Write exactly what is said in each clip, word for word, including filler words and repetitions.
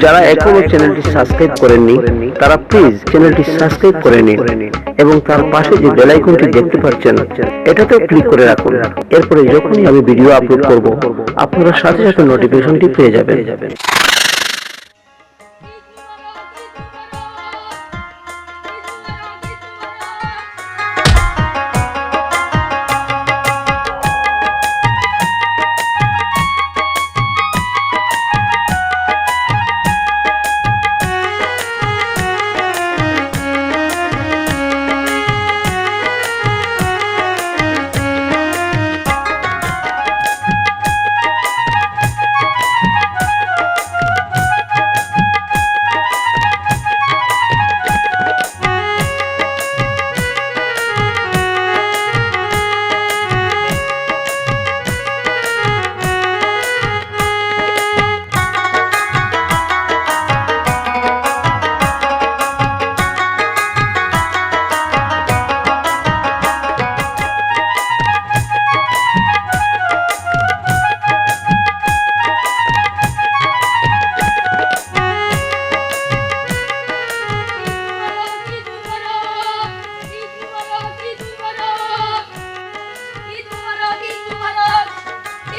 যারা এখনো চ্যানেলটি সাবস্ক্রাইব করেননি, তারা প্লিজ চ্যানেলটি সাবস্ক্রাইব করে নিন এবং তার পাশে যে বেল আইকনটি দেখতে পাচ্ছেন, এটাতেও ক্লিক করে রাখুন। এরপরে যখনই আমি ভিডিও আপলোড করব, আপনারা সাথে সাথে নোটিফিকেশনটি পেয়ে যাবেন।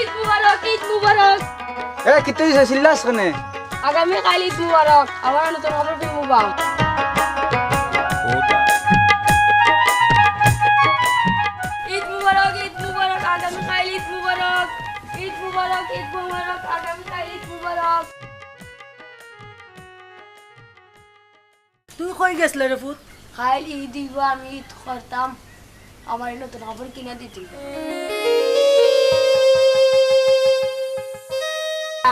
ঈদ মুবারক, ঈদ মুবারক। এ, কিতা অইছে? চিল্লাস কেনে? আগামী কাইল ঈদ মুবারক, আবার নতুন কাপড় পিনমু বা। ঈদ মুবারক, ঈদ মুবারক, আগামী কাইল ঈদ মুবারক। ঈদ মুবারক, ঈদ মুবারক, আগামী কাইল ঈদ মুবারক। তুই কই গেছলে রে পুত? কাইল ঈদ অইবো, আমি ঈদ করতাম, আমারে নতুন কাপড় কিনা দিতে।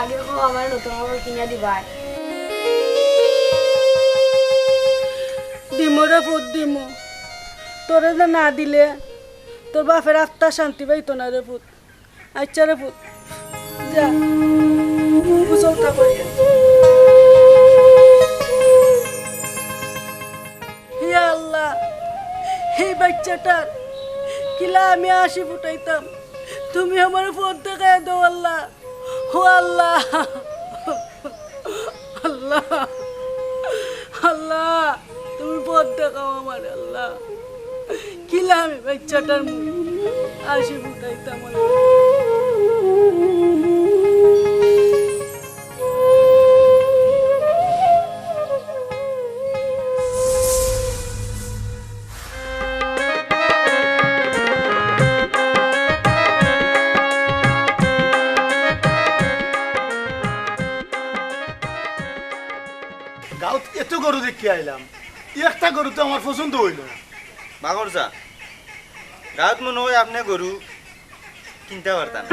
আগে কও, আমারে নতুন কাপড় কিনা দিবায়। দিমু রে পুত, দিমু। তোরে যে না দিলে তোর বাপের আত্মা শান্তি পাইতো না রে পুত। আচ্ছা রে পুত, যা, গোসলটা করিয়া। ইয়া আল্লাহ, এই বাচ্চাটার কিলা আমি হাসি ফুটাইতাম, তুমি আমারে পথ দেখাইয়া দেও আল্লাহ। ও আল্লাহ, আল্লাহ, আল্লাহ, তুমি পথ দেখাও আমারে আল্লাহ। কিলা আমি বাচ্চাটার মুখ হাসি ফুটাইতাম। গাঁওত এত গরু দেখিয়া আইলাম, একটা গরু তো আমার পছন্দ অইলো না। বাগরজা, গাঁওত মনে অয় আপনে গরু কিনতা পারতা না।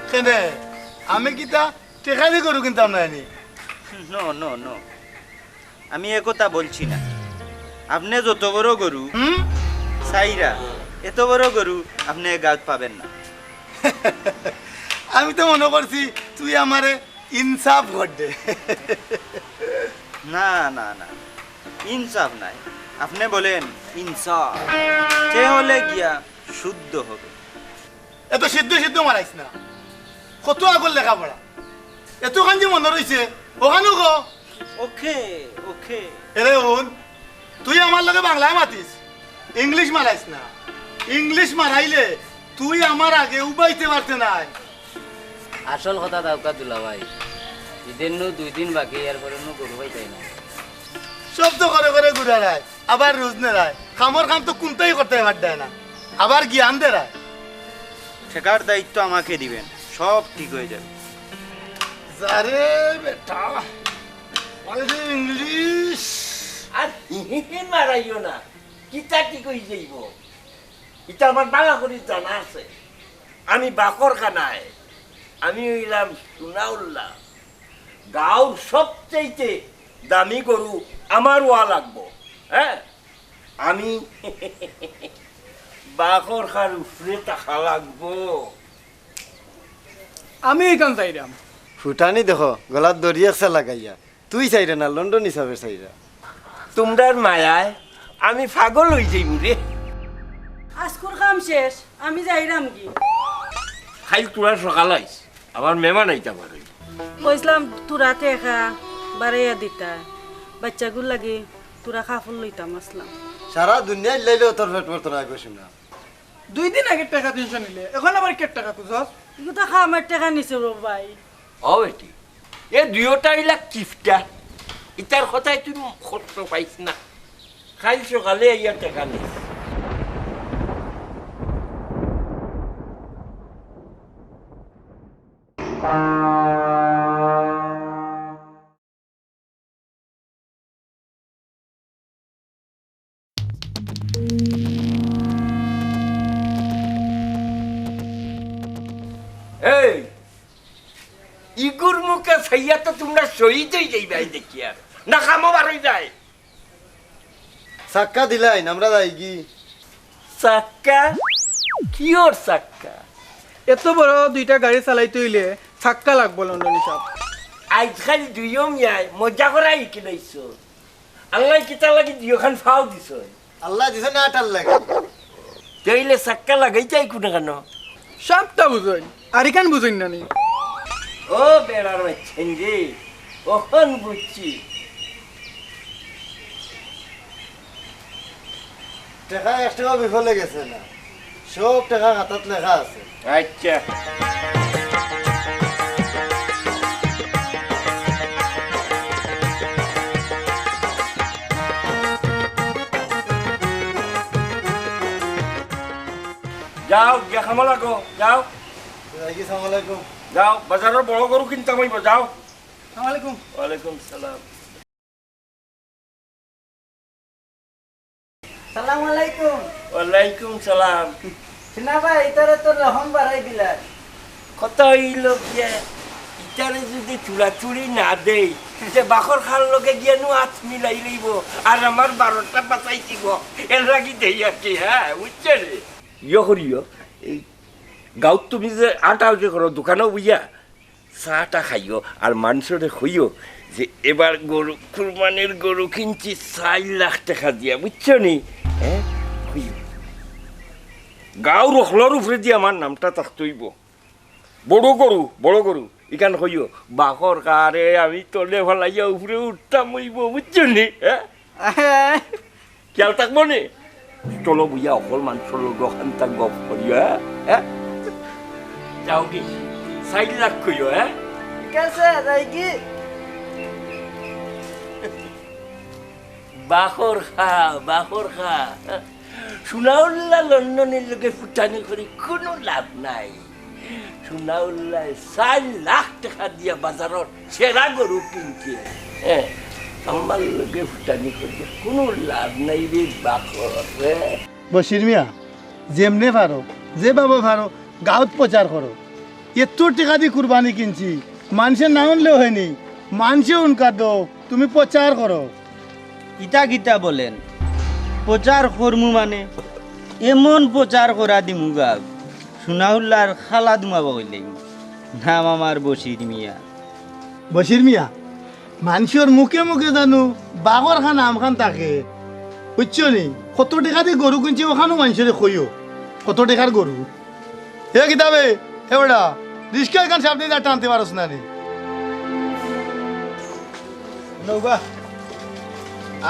কেনে? আমি কিতা টেকা দি গরু কিনতাম নায় নি? No, no, no। আমি এ কথা বলছি না। আপনে যত বড় গরু হুম? চাইরা, এত বড় গরু আপনে গাঁওত পাবেন না। আমি তো মনো করছি তুই আমারে ইনসাফ করবে। না, না, না, ইনসাফ নায়, আপনে বলেন ইনসাফ। সে হলে গিয়া শুদ্ধ হবে। এত সিদ্ধ সিদ্ধ মারাইস না, কত আগর লেখাপড়া, এতখান যে মনো রইছে, অখানও ক। ওকে, ওকে। এরে হুন, তুই আমার লগে বাংলায় মাতিস, ইংলিশ মারাইস না। ইংলিশ মারাইলে তুই আমার আগে উবাইতে পারতে নায়। আসল কথা দাউক্কা দুলাভাই, ইদের নু দুই দিন বাকি, এর পরে নু গরু পাইতাই না। সব তো করে করে ঘুরারায়, আবার রুজ নেরায়, কামর কাম তো কুনটাই করতে পারতায় না, আবার জ্ঞান দেরায়। টেকার দায়িত্ব আমাকে দিবেন, সব ঠিক হয়ে যাবে। যা রে বেটা, আরে ইংলিশ। আর হিহিহি মারাইও না, কিতা ঠিক অই যাইবো? ইতা আমার বালা করি জানা আছে। আমি বাকরখানায়, আমি অইলাম সুনাউল্লাহ। গাঁওর সবচাইতে দামি গরু আমার অওয়া লাগবো, হ্যাঁ? আমি বাকরখার উপরে থাকা লাগবো। আমি ইখান চাইরাম। ফুটানি দেখো, গলাত দড়ি একটা লাগাইয়া। তুই চাইরা না, লন্ডনী সাবে চাইরা। তুমরার মায়ায় আমি পাগল অই যাইমু রে। আজকুর কাম শেষ, আমি যাইরাম গি। কাইল তুরা সকাল আইস, আমার মেহমান আইতা পারে। কইছলাম তুরা টেকা। বাড়াইয়া দিতা। বাচ্চাগুর লাগি থুড়া কাপড় লইতাম আছলাম। সারা দুনিয়া ইল্লাইলেও তোর পেট ভরতো না গো সোনা। দুই দিন আগে টেকা তিনশো নিলে, অখন আবার কিতার টেকা খুজছ? ইগু তো আমার টেকা নিছে রে ভাই। ও বেটি, এ দুইওটা ইলা কিপটা, ইতার কথায় তুই কষ্ট পাইস না। কাইল সকালে আইয়া টেকা নিস। এই, ইগুর মুখে চাইয়া তো তুমরা শহীদ অই যাইবায় দেখিয়ার। না কামো বারই যায়। চাক্কা দিলাইন, আমরা যাইগি। চাক্কা? কিওর চাক্কা? এত বড় দুইটা গাড়ি চালাইতে অইলে চাক্কা লাগবো, লন্ডনী সাব। আইজকাইল দুইও মিয়ায় মজা করা হিকিলাইছো। আল্লায় কিতার লাগি দুইওখান ফাও দিছইন? আল্লায় দিছইন না আটার লাগি। তে অইলে চাক্কা লাগাইতায় কুনু কেনে? সবটা বুঝইন, আর ইখান বুঝইন না নি? ও বেড়ার বাচ্চাইন রে, অখন বুঝছি। টেকা এক টেকাও বিফলে গেছে না, সব টেকা খাতাত লেখা আছে। আচ্ছা। যাও, গিয়া কামো লাগো, যাও। যাইগি, সালাম আলাইকুম। যাও, বাজারর বড় গরু কিনতাম অইবো, যাও। সালাম আলাইকুম। ওয়ালাইকুম সালাম। সালাম আলাইকুম। ওয়ালাইকুম সালাম। সোনা ভাই, ইতারে তো রহম বাড়াই দিলা। কথা অইলো গিয়া, ইতারে যুদি চুড়াচুড়ি না দেই, তে বাখর খার লগে গিয়া নু আত মিলাই লইবো, আর আমার বারোটা বাজাই দিবো। এর লাগি দেই আর কি, হ্যাঁ, বুঝছো রে? ইয়ে করিও, এই গাউত তুমি যে আটা উঠে করো, দোকানো বইয়া, চাটা খাইও আর মানষরে কইও যে এবার গরু, কুরবানির গরু কিনছি চাইর লাখ টেকা দিয়া, বুঝছো নি? হ্যাঁ, কইও। গাউর অকলর উপরেদি আমার নামটা থাকতে অইবো। বড় গরু, বড় গরু, ইখান কইও, বাখর খারে আমি তলে ফালাইয়া উপরে উঠতাম অইবো, বুঝছো নি? হ্যাঁ? খেয়াল থাকবো নি? চলো বইয়া অকল মানষর লগে অখানতা গপ করিয়া, হ্যাঁ? যাও কি? চাইর লাখ কইও, হ্যাঁ? ঠিক আছে, যাই কি? বাখর খা, বাখর খা। সোনাউল্লা লন্ডনীর লগে ফুটানি করি কুনু লাভ নাই। সোনাউল্লায় চাইর লাখ টেকা দিয়া বাজারর সেরা গরু কিনছে। হ্যাঁ, আমার লগে ফুটানি করিয়া কুনু লাভ নাই রে বাখর, হ্যাঁ। বশির মিয়া, যেমনে পারো, যেভাবে পারো, গাউত প্রচার করো। এত্ত টেকা দি কুরবানি কিনছি, মানষে না হুনলেও অয়নি, মানষে হুনকা দেও, তুমি প্রচার করো। ইতা কিতা বলেন? প্রচার করমু মানে? এমন প্রচার করা দিমু গাউত, সোনাউল্লার খালা দুমা বইলেই। নাম আমার বশির মিয়া। বশির মিয়া, মানষর মুখে মুখে জানু বাখর খান আমখান থাকে, বুঝছো নি? কত টেকা দি গরু কিনছি, অখানও মানষরে কইও, কত টেকার গরু। হে কিতাবে, হে বেটা, রিস্কা ইখান সামনে যা টানতে পারস না নি। নৌবা,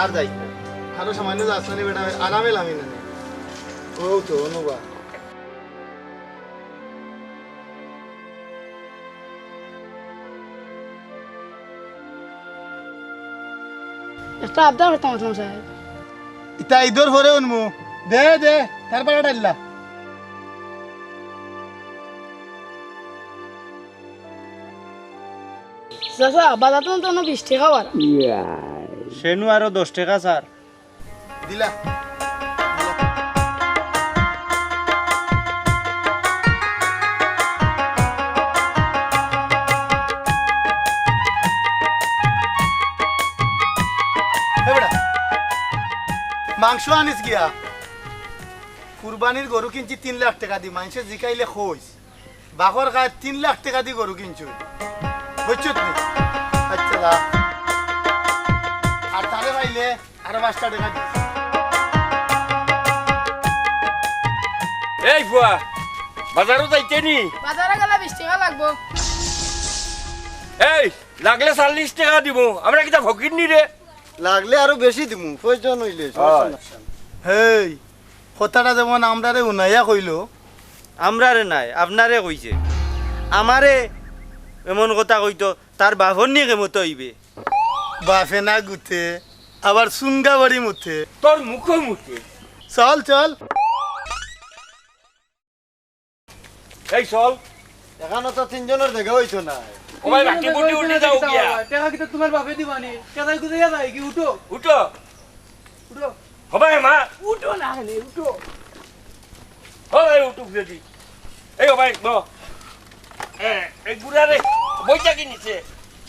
আর যাই। আরো সামান্য যাস না নি বেটা, আরামে লামি না নি। ও তো, নৌবা। একটা আবদার করতাম আসলাম সাহেব। ইতা ইদর পরে হুনমু। দে, দে, তার পাড়া ডাল্লা। চাচা, বাজার তো অনো বিশ টেকা বাড়া। সেনু আরো দশ টেকা ছাড়। দিলা। এ বেটা, মাংস আনিস গিয়া। কুরবানির গরু কিনছি তিন লাখ টেকা দি, মানষে জিকাইলে কইস। বাখর খায় তিন লাখ টেকা দি গরু কিনছু, বুঝছত নি? আচ্ছা, যা। আর তারে পাইলে আরো পাঁচটা টেকা দিস। এই ফুয়া, বাজারো যাইতে নি? বাজারো গেলে বিশ টেকা লাগবো। এই, লাগলে চাল্লিশ টেকা দিমু, আমরা কিতা ফকির নি রে? লাগলে আরো বেশি দিমু, প্রয়োজন অইলে, সমস্যা নাই। হেই, কথাটা যেমন আমরারে হুনাইয়া কইলো, আমরারে নায়, আপনারে কইছে। আমারে এমন কথা কইতো, তার বাফর নি কেমতো অইবে? বাফে না গুতে, আবার সুঙ্গা বাড়ি মুতে। তোর মুখো মুতে। চল, চল। এই চল। এখানো তো তিনজনর জাগা অইতো না। ও ভাই, বাকি বুটি উঠি যাও গিয়া। টেকা কিতা তুমার বাফে দিবা নি? টেকা গুজাইয়া যায় কি? উঠো। উঠো। উঠো। ও ভাই, মা। উঠো না, নে, উঠো। ও ভাই, উঠুক যদি। এই ও ভাই, ব। এ, এই বুড়া রে, বইটা কি নিচে?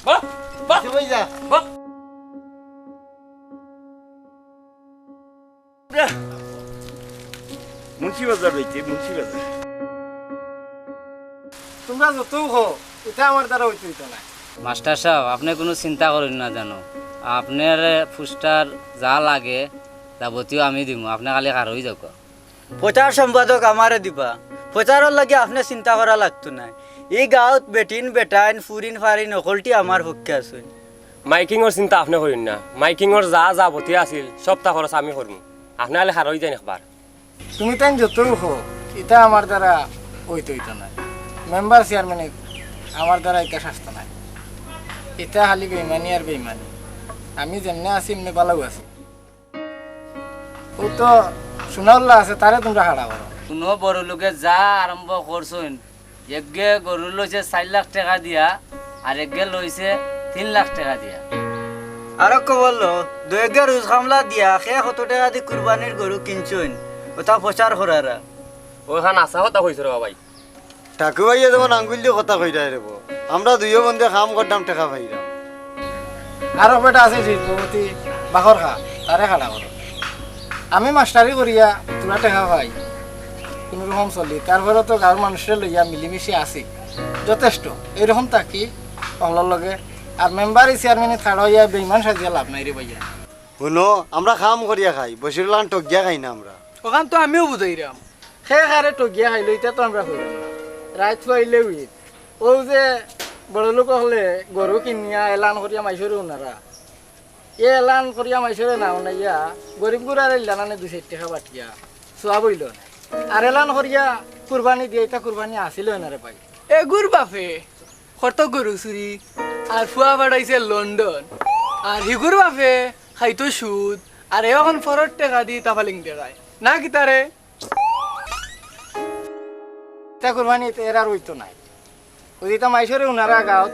ব, ব। নিচে বই যা। ব। মুন্সিবাজার অইতে, মুন্সিবাজার। তুমরা যতউ কও, ইতা আমার দ্বারা অইতো, অইতো নায়। মাস্টার সাব, আপনে কুনু চিন্তা করইন না জানো। আপনারে পোস্টার যা লাগে, যাবতীয় আমি দিমু। আপনে খালি খাড়া অই যাউক্কা। প্রচার সম্পাদক আমারে দিবা। প্রচারর লাগি আপনে চিন্তা করা লাগতো নায়। ই গাঁওত বেটিন বেটাইন, ফুরিন ফারিন হকলটি আমার পক্ষে আছইন। মাইকিংর চিন্তা আপনে করইন না। মাইকিংর যা যাবতীয় আছিল, সবতা খরচ আমি করমু। আপনে খালি খাড়া অই যাইন একবার। তুমি তাইন যতউ কও, ইতা আমার দ্বারা অইতো, অইতো নায়। মেম্বার চেয়ারম্যানে আমার দ্বারা ইতা সাজতো নায়। ইতা খালি বেইমানি আর বেইমানি। আমি যেমনে আছি, এমনে বালাউ আছি। অউ তো সুনাউল্লা আছে, তারে তুমরা খাড়া করো। কুনু বড় লোকে যা আরম্ভ করছইন, এগে গরু লইছে চাইর লাখ টেকা দিয়া, আর এগে লইছে তিন লাখ টেকা দিয়া। আরো খবর লো, দুইগু রুজ কামলা দিয়া কে কত টেকা দি কুরবানির গরু কিনছইন, অতা প্রচার করারা। অখান হাছা কথা কইছো রে বা ভাই। ঠাকু ভাইয়ে যেমন আঙ্গুল দি কথা কইরায় রে বা। আমরা দুইও বন্ধে কাম করতাম, টেকা পাইরাম। আরো বেটা আছে শিল্পপতি বাখর খা, তারে খাড়া করো। আমি মাস্টারি করিয়া থুড়া টেকা পাই, কুনু রকম চলি। তারপরে তো গাঁওর মানুষরে লইয়া মিলিমিশি আছি, যথেষ্ট। এইরকম থাকি হকলর লগে। আর মেম্বারি চেয়ারম্যানি খাড়া অইয়া বেইমান সাজিয়া লাভ নাই রে ভাইয়া। হুনো, আমরা কাম করিয়া খাই, বশিরুল্লাহ খান ঠগিয়া খাই না আমরা। অখান তো আমিও বুঝাইরাম। কে কারে ঠগিয়া খাইলো, ইতা তো আমরা কইরাম না। রাইত পাইলে উইত। অউ যে বড় লোক অকলে গরু কিনিয়া এলান করিয়া মাইষরে হুনারা। এ এলান করিয়া মাইষরে না হুনাইয়া গরিব গুড়ারে ইলানানে দুই চাইর টেকা বাটিয়া সওয়াব অইলো না। আর এলান করিয়া কুরবানি দিয়া ইতা কুরবানি আছিল না রে ভাই। এগুর বাফে করতো গরু চুরি, আর ফুয়া পাঠাইছে লন্ডন, আর হিগুর বাফে খাইতো সুদ, আর এ অখন ফরর টেকা দি তাফালিং দেখায়। না কিতা রে? ইতা কুরবানি ইতা এরার অইতো নায়। অউ যে ইতা মাইষরে হুনারা গাঁওত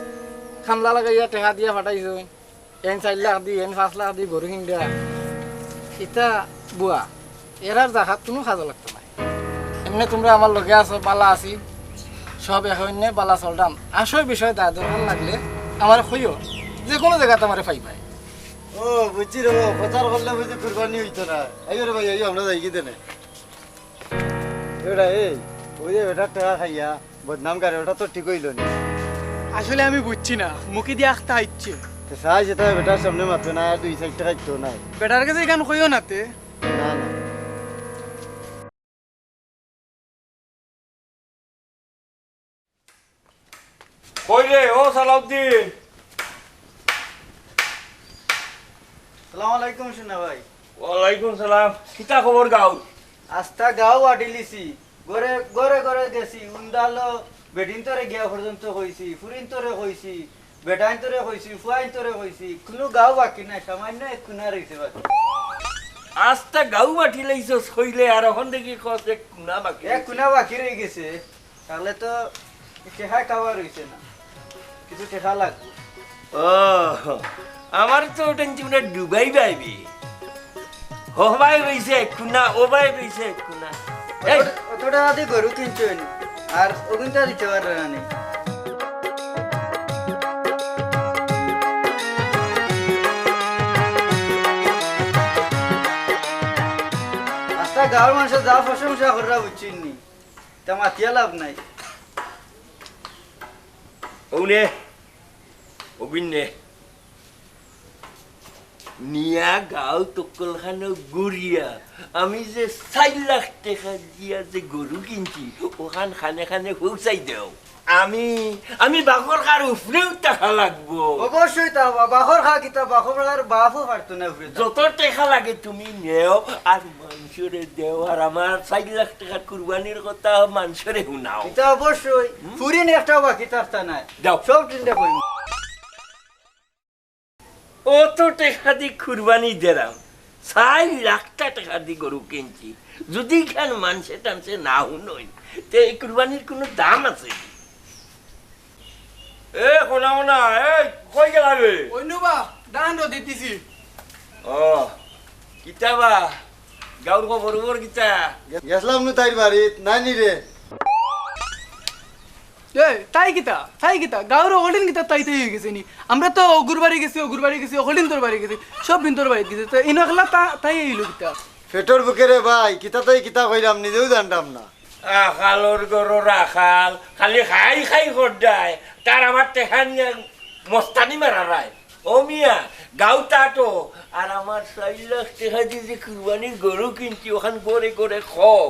কামলা লাগাইয়া টেকা দিয়া পাঠাইছইন, এইন চাইর লাখ দি, এইন পাঁচ লাখ দি গরু কিনরা। ইতা ভুয়া। এরার জাগাত কুনু কাজো লাগতো নায়। এমনে তুমরা আমার লগে আছো, বালা আছি, সব এক অইন্যে বালা চলরাম। আসল বিষয় দা দরকার লাগলে আমারে কইও, যেকুনু জাগাত আমারে পাইবায়। ও, বুঝছি রে বা, প্রচার করলে বুঝি কুরবানি অইতো না। আইও রে ভাই, আইও, আমরা যাইগি দেনে। এরা এই, অউ যে বেটার টেকা খাইয়া বদনাম করে, অটা তো ঠিক অইলো না। আসলে আমি বুঝছি না, মুখে দিয়া আখতা আইচ্ছে। তে চাই যেটা বেটার সামনে মাতবে না, আর দুই চাইর টেকা খাইতো না। বেটার গেছে ইখান কইও না তে। না, না। কই রে, ও সালাউদ্দিন? সালাম আলাইকুম, সোনা ভাই। ওয়ালাইকুম সালাম। কিতা খবর গাঁও? আস্তা গাঁও আটিলিছি, ঘরে, ঘরে ঘরে গেছি, উন্দালো বেটিন্তরে গিয়া পর্যন্ত কইছি, ফুরিন্তরে কইছি, বেটাইন্তরে কইছি, ফুয়াইন্তরে কইছি, কুনু গাঁও বাকি নাই, সামান্য এক কুনা রইছে বাকি। আস্তা গাঁও আটিলাইছস কইলে আর অখন দেখি কস এক কুনা বাকি এক রইছে। কুনা বাকি রইগেছে। তাইলে তো টেকা কাবার অইছে না, কিছু টেকা লাগবো। ও, আমার তো ওটা চিন্তা ডুবাই বাইবি। ও ভাই রইছে এক কুনা, ও ভাই রইছে এক কুনা। এই, অত, অত টেকা দি গরু কিনছইন, আর অগুনতা দিতে পাররা না নি। আস্তা গাঁওর মানষে যা প্রশংসা কররা বুঝছইন নি, তা মাতিয়া লাভ নাই। অউ নে, অগুইন নে। নিয়া গাঁও তক্কলখানো ঘুরিয়া আমি যে চাইর লাখ টেকা দিয়া যে গরু কিনছি, অখান খানে খানে পৌঁছাই দেও। আমি, আমি বাখর খার উপরেউ থাকা লাগবো। অবশ্যই তা বা-, বাখর খা কিতা, বাখর খার বাফও পারতো না উপরে থাকা। যত টেকা লাগে তুমি নেও, আর মানষরে দেও, আর আমার চাইর লাখ টেকার কুরবানির কথা মানষরে হুনাও। ইতা অবশ্যই। হুম? ফুরিন একটাও বাকি থাকতা নায়। যাও। সব চিন্তা করি। অত টেকা দি কুরবানি দিরাম, চাইর লাখটা টেকা দি গরু কিনছি, যুদি ইখান মানষে টানষে না হুনইন, তে এই কুরবানির কুনু দাম আছে নি? এ, হুনা, হুনা, এই, কই গেলা রে? অইনু বা, ধান রোদে দিছি। ও, কিতা বা, গাঁওর খবর খবর কিতা? গেছলাম নু তাইর বাড়িত, নাই নি রে। এ, তাই কিতা? তাই কিতা? গাঁওর হকলদিন কিতা তাই তাই অইগেছে নি? আমরা তো অগুর বাড়ি গেছি, অগুর বাড়ি গেছি, হকলদিন তোর বাড়ি গেছি, সব দিন তোর বাড়িত গেছি। তো ইনো একলা তা-, তাই অইলো কিতা? পেটর ভুকে রে ভাই, কিতা তাই কিতা কইরাম, নিজেও জানরাম না। আকালর ঘরর আকাল, খালি খাই খাই করডায়, তার আমার টেকা নিয়া মস্তানি মারারায়। ও মিয়া, গাঁওত আটো, আর আমার চাইর লাখ টেকা দি যে কুরবানির গরু কিনছি, অখান ঘরে ঘরে কও।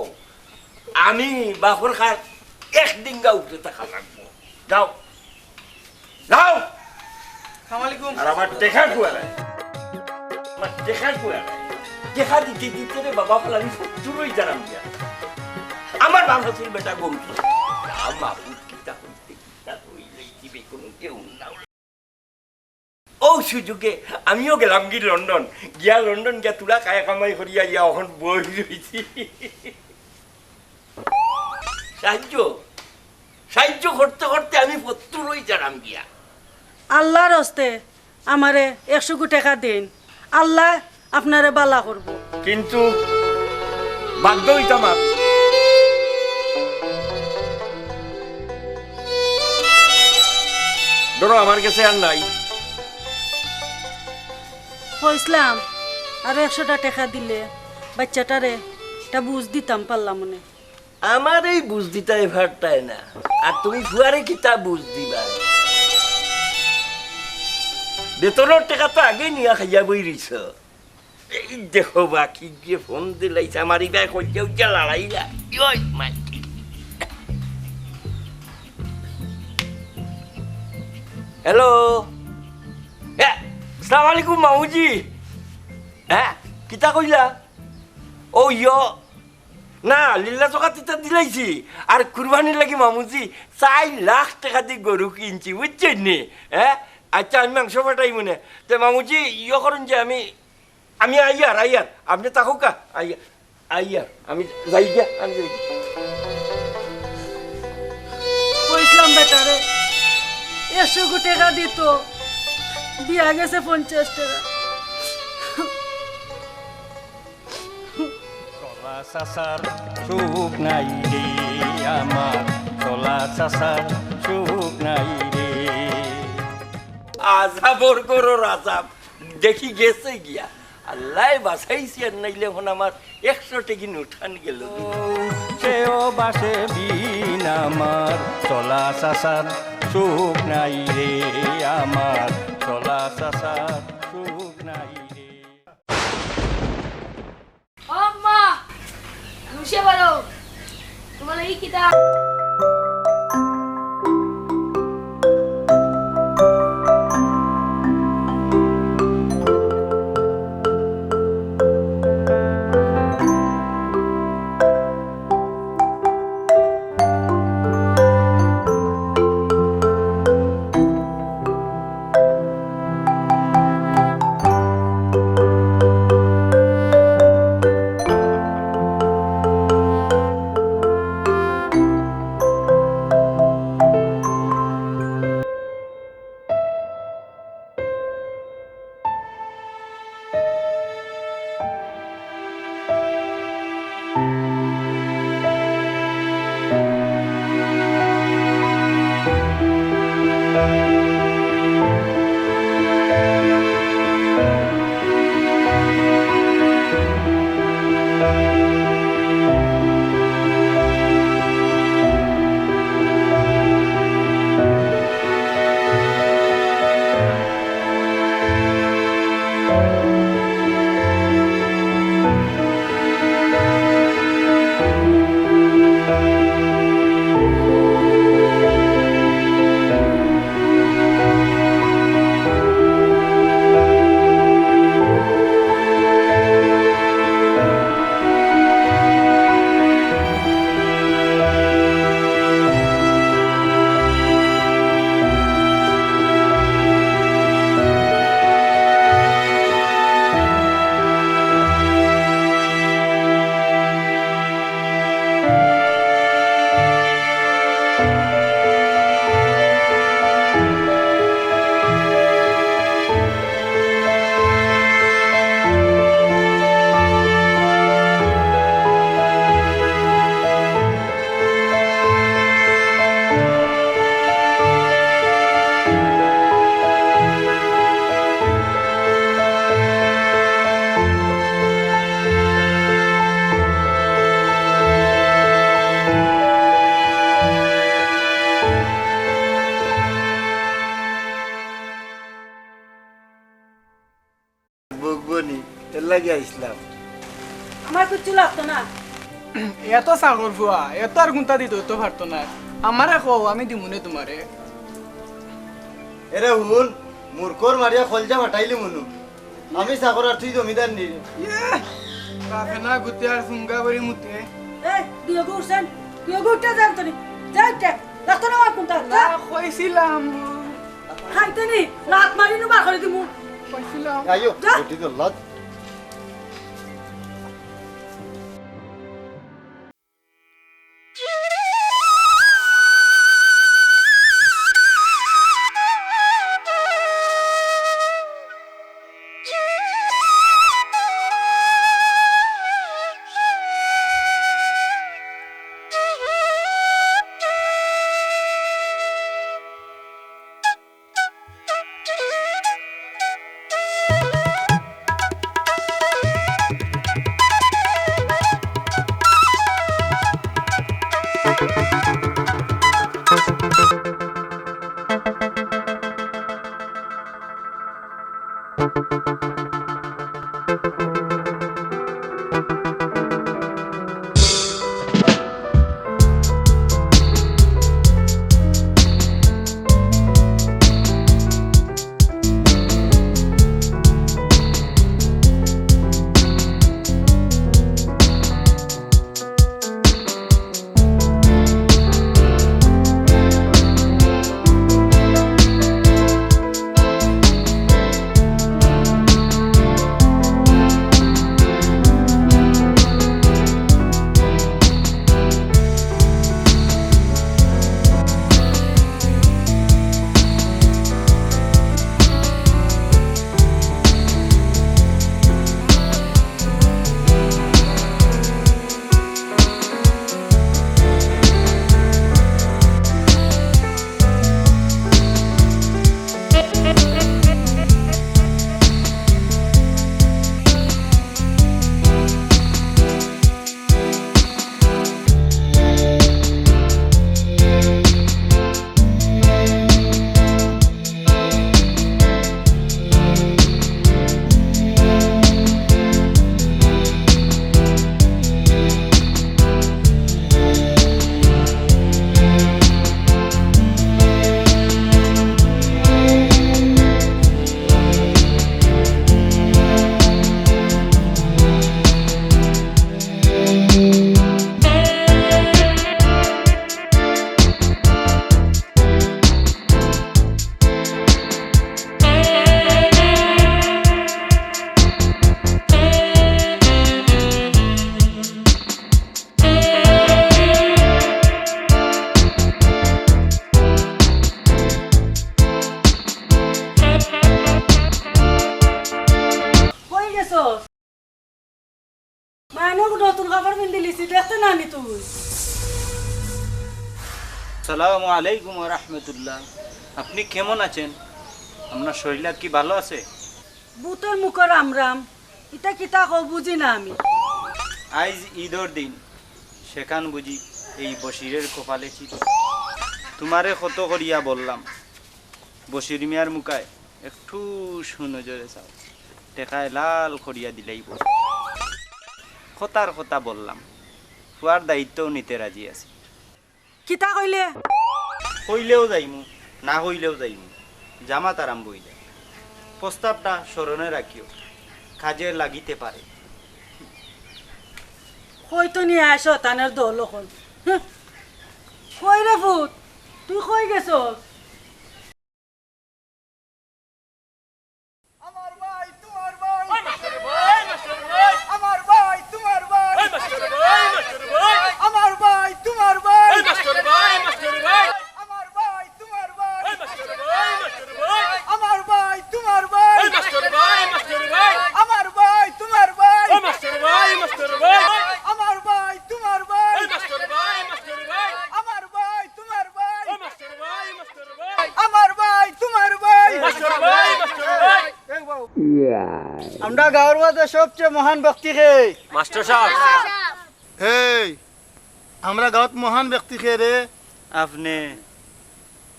আমি বাখর খার এক ডিঙ্গা উপরে থাকা লাগবো। যাও, যাও। সালাম আলাইকুম। আর আমার টেকা কুয়ারায়, আমার টেকা কুয়ারায়। টেকা দিতে দিতে রে বাবা, ফলে আমি ফতুর অই যারাম গিয়া। আমার বাপ আছিল বেটা গরু। যা মাবুদ, কিতা কইতে, কিতা কইলে দিবে, কুনু কেউ না। অউ সুযোগে আমিও গেলাম গি লন্ডন, গিয়া লন্ডন গিয়া তুলা কায়া কামাই করিয়া আইয়া অখন বই রইছি। সাহায্য, সাহায্য করতে করতে আমি ফতুর অই যারাম গিয়া। আল্লার হস্তে আমারে একশো গু টেকা দিন, আল্লায় আপনারে বালা করবো। কিন্তু বাধ্য অইতাম আর। ধরো, আমার গেছে আর নাই। কইছলাম, আরো একশোটা টেকা দিলে বাইচ্চাটারে একটা বুঝ দিতাম পারলাম অনে। আমারেউ বুঝ দিতায় পারতায় না, আর তুমি ফুয়ারে কিতা বুঝ দিবায়? বেতনর টেকা তো আগেউ নিয়া খাইয়া বই রইছো। এই দেখো বা, কি যে ফোন দিলাইছে, আমার ইবায় কইয়া উইয়া লড়াইলা। ওই মাই। হ্যালো। এ, আসসালামু আলাইকুম মামুজি। হ্যাঁ, কিতা কইলা? ও ইয়ো। না, লিল্লা চকা তিতা দিলাইছি। আর কুরবানির লাগি মামুজি চাইর লাখ টেকা দি গরু কিনছি, বুঝছইন নি? হ্যাঁ? আচ্ছা, আমি মাংস পাঠাইমু নে। তে মামুজি, ইয়ো করুন যে আমি, আমি আইয়ার, আইয়ার। আপনে থাকউক্কা, আইয়ার, আইয়ার। আমি যাইগিয়া, আমি যাইগিয়া। কইছলাম বেটারে, একশো গু টেকা দিতো, দিয়া গেছে পঞ্চাশ টেকা। চলা চাচার সুখ নাই রে আমার, চলা চাচার সুখ নাই রে। আজাবর ঘরর আজাব, দেখি গেছে গিয়া। আল্লায় বাঁচাইছে, আর নাইলে অখন আমার একশো টেকি নোটখান গেল। সেও বাসে বিন আমার, চলা চাচার সুখ নাই রে আমার, চলা চাচার সুখ নাই রে। ও আম্মা, উঠে বলো, তোমার এই কিতা? লাগি আইছলাম। আমার কিচ্ছু লাগতো না। এত চাকর ফুয়া, এত আর কুন্তা দিতো তো পারতো না। আমারে কও, আমি দিমুনে তুমারে। এরে হুন, মুরকর মারিয়া কলজা ফাটাইলিমুনু। আমি চাকর আর তুই জমিদার নি। ইয়ে, বাপে না গুতে আর ফুঙ্গা করি মুতে। এই, দুইওগু উঠছেন, দুইওগু উঠতে যান তো নি। যা উঠতে, লাগতো না আমার কুন্তা, যা। না, কইছিলাম। খাইতে নি, লাত মারি নু বার করি দিমু। কইছিলাম। আইও, যা। উঠি তো লাত। কই গেছস? মানক নতুন কাপড় পিন্দিলিছি, দেখতে না নি তুই? আসসালামু আলাইকুম ওয়া রাহমাতুল্লাহ। আপনি কেমন আছেন? আপনার শরীর কি ভালো আছে? ভূতর মুখো রাম রাম, ইতা কিতা কও বুঝি না আমি। আইজ ঈদর দিন, সেখান বুঝি এই বশিরের কপালে চিত। তুমারে কত করিয়া বললাম, বশির মিয়ার মুখায় একটু সুনজরে চাও, টেকায় লাল করিয়া দিলাইবো। কথার কথা বললাম, ফুয়ার দায়িত্বও নিতে রাজি আছি। কিতা কইলে? কইলেও যাইমু, না কইলেও যাইমু, জামাত আরম্ভ অইলে। প্রস্তাবটা স্মরণে রাখিও, কাজে লাগিতে পারে। কই তো নিয়া আয় শয়তানের দল অখন। হুঁ। কই রে ফুত, তুই কই গেছস? আমার ভাই, তুমার ভাই। ওই মাস্টার ভাই, মাস্টার ভাই। আমার ভাই, তুমার ভাই। ওই মাস্টার ভাই, মাস্টার ভাই। আমার ভাই, তুমার ভাই। ওই মাস্টার ভাই, মাস্টার ভাই। আমার ভাই, তুমার ভাই। ওই মাস্টার ভাই, মাস্টার ভাই। আমার ভাই, তুমার ভাই। ওই মাস্টার ভাই, মাস্টার ভাই। আমার ভাই, তুমার ভাই। ওই মাস্টার ভাই, মাস্টার ভাই। আমার ভাই, তুমার ভাই। ওই মাস্টার ভাই, মাস্টার ভাই। আমার ভাই, তুমার ভাই। ওই মাস্টার ভাই, মাস্টার ভাই। আমার ভাই, তুমার ভাই। মাস্টার ভাই, মাস্টার ভাই। এই বাবু। আমরা গাঁওর মাঝে সবচেয়ে মহান ব্যক্তি কে? Master sub. এই, আমরা গাঁওত মহান ব্যক্তি কে রে? আপনে।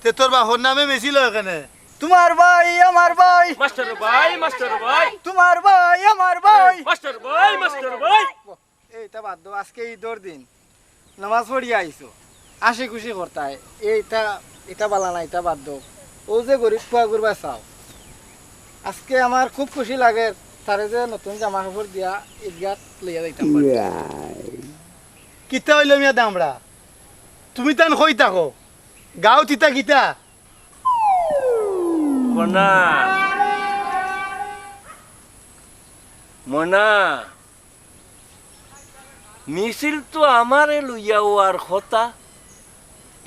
তে তোর বাপর নামে মেসি লয় কেনে? তোমার ভাই, আমার ভাই। মাস্টার ভাই, মাস্টার ভাই। তোমার ভাই, আমার ভাই। মাস্টার ভাই, মাস্টার ভাই। এইটা বাদ দেও, আজকে ঈদর দিন, নামাজ পড়িয়া আইছো, হাসি খুশি করতায়। এইটা, এটা বালা না, এটা বাদ দেও। ও যে গরিব ফুয়াগুর বায় চাও, আজকে আমার খুব খুশি লাগে, তারে যে নতুন জামা কাপড় দিয়া ঈদগাত লইয়া যাইতাম পারি। কিতা অইলো মিয়া দামড়া, তুমি তান কই থাকো? গাঁওত ইতা কিতা? মনা, মনা, মিছিল তো আমারে লইয়া অওয়ার কথা,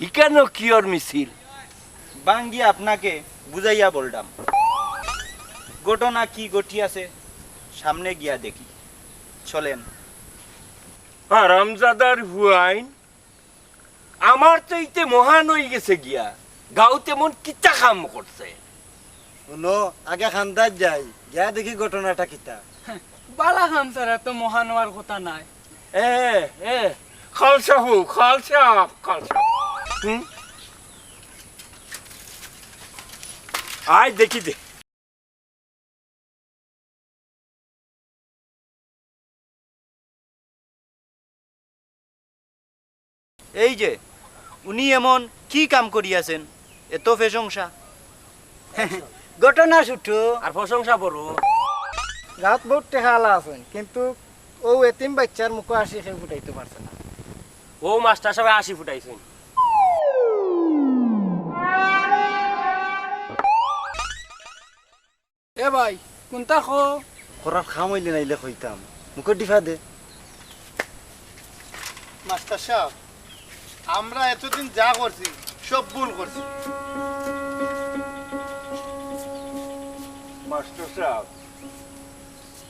ইখানো কিয়র মিছিল? ভাঙ্গি আপনাকে বুঝাইয়া বললাম, ঘটনা কি ঘটিয়াছে সামনে গিয়া দেখি। চলেন। হারামজাদার ফুয়াইন, আমার তো ইতে মহান অইগেছে গিয়া, গাঁওত এমন কিতা কাম করছে? হুনো, আগে খান্দাত যাই, গিয়া দেখি ঘটনাটা কিতা। বালা কাম ছাড়া তো মহান অওয়ার কথা নায়। এ, এ, খালসা হো, খালসা, খালসা। হুম? আয় দেখি দে। এই যে, উনি এমন কি কাম করিয়াছেন, এত প্রশংসা? ঘটনা ছোট। আর প্রশংসা বড়। গাঁওত বউত টেকাআলা আছইন, কিন্তু অউ এতিম বাইচ্চার মুখো হাসি কেউ ফুটাইতো পারছে না। অউ মাস্টার সাবে হাসি ফুটাইছইন। এ ভাই, কুনতা কও? করার কাম অইলে নাইলে কইতাম, মুখো ডিফা দে। মাস্টার সাব, আমরা এতদিন যা করছি, সব ভুল করছি। মাস্টার সাব,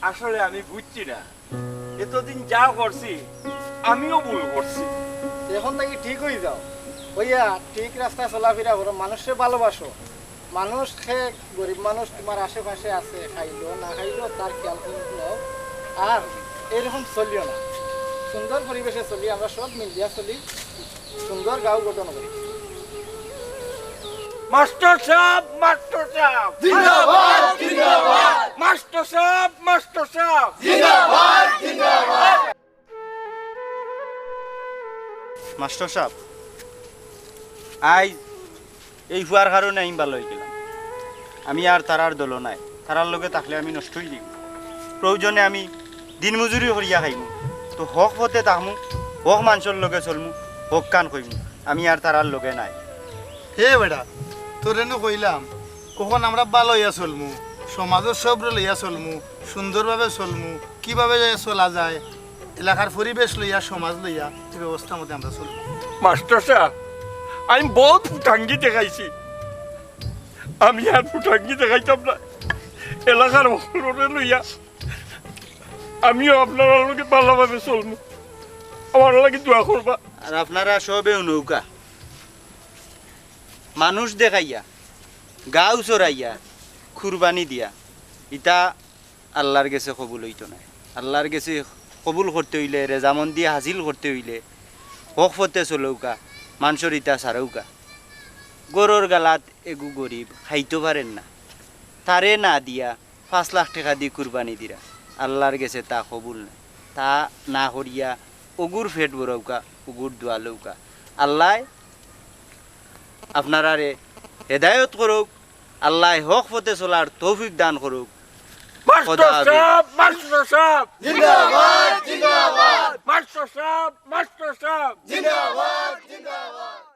আসলে আমি বুঝছি না, এতদিন যা করছি, আমিও ভুল করছি। এখন থাকি ঠিক অই যাও, অইয়া ঠিক রাস্তায় চলাফিরা করো, মানুষরে ভালোবাসো। মানুষ কে, গরিব মানুষ তুমার আশেপাশে আছে, খাইলো না খাইলো তার খেয়াল তুমি নাও। আর এইরকম চলিও না, সুন্দর পরিবেশে চলি, আমরা সব মিলিয়া চলি, সুন্দর গাঁও গঠন করি। Master sub, master sub. জিন্দাবাদ, জিন্দাবাদ। Master sub, master sub. জিন্দাবাদ, জিন্দাবাদ। মাস্টার সাব, আইজ এই ফুয়ার কারণে আমি ভালা অইগেলাম। আমি আর তারার দলো নাই, তারার লগে থাকলে আমি নষ্ট অই যাইমু। প্রয়োজনে আমি দিনমজুরি করিয়া খাইমু, তো হক পথে থাকমু, হক মানষর লগে চলমু, হক কান কইমু। আমি আর তারার লগে নাই। হে বেটা, তোরে নু কইলাম, অখন আমরা ভালা অইয়া চলমু, সমাজর সবরে লইয়া চলমু, সুন্দরভাবে চলমু, কিভাবে চলা যায়, এলাকার পরিবেশ লইয়া, সমাজ লইয়া, এই ব্যবস্থা মতে আমরা চলমু। মাস্টার সাব, আমি বউত ফুটাঙ্গি দেখাইছি, আমি আর ফুটাঙ্গি দেখাইতাম না। এলাকার হকলরে লইয়া আমিও আপনারার লগে ভালাভাবে চলমু, আমার লাগি দোয়া করবা। আর আপনারা সবে হুনউক্কা, মানুষ দেখাইয়া, গাউ চরাইয়া, কুরবানি দিয়া, ইতা আল্লার গেছে কবুল অইতো নায়। আল্লার গেছে কবুল করতে অইলে, রেজামন্দি হাসিল করতে অইলে, হক পথে চলউক্কা, মানষর ইতা ছাড়উক্কা। ঘরর গালাত এগু গরিব, খাইতো পারের না, তারে না দিয়া পাঁচ লাখ টেকা দি কুরবানি দিরা, আল্লার গেছে তা কবুল নায়। তা না করিয়া অগুর পেট ভরউক্কা, অগুর দোয়া লউক্কা। আল্লায় আপনারারে হেদায়ত করউক, আল্লায় হক পথে চলার তৌফিক দান করউক। Master sub, master sub. জিন্দাবাদ, জিন্দাবাদ। Master sub, master sub. জিন্দাবাদ, জিন্দাবাদ।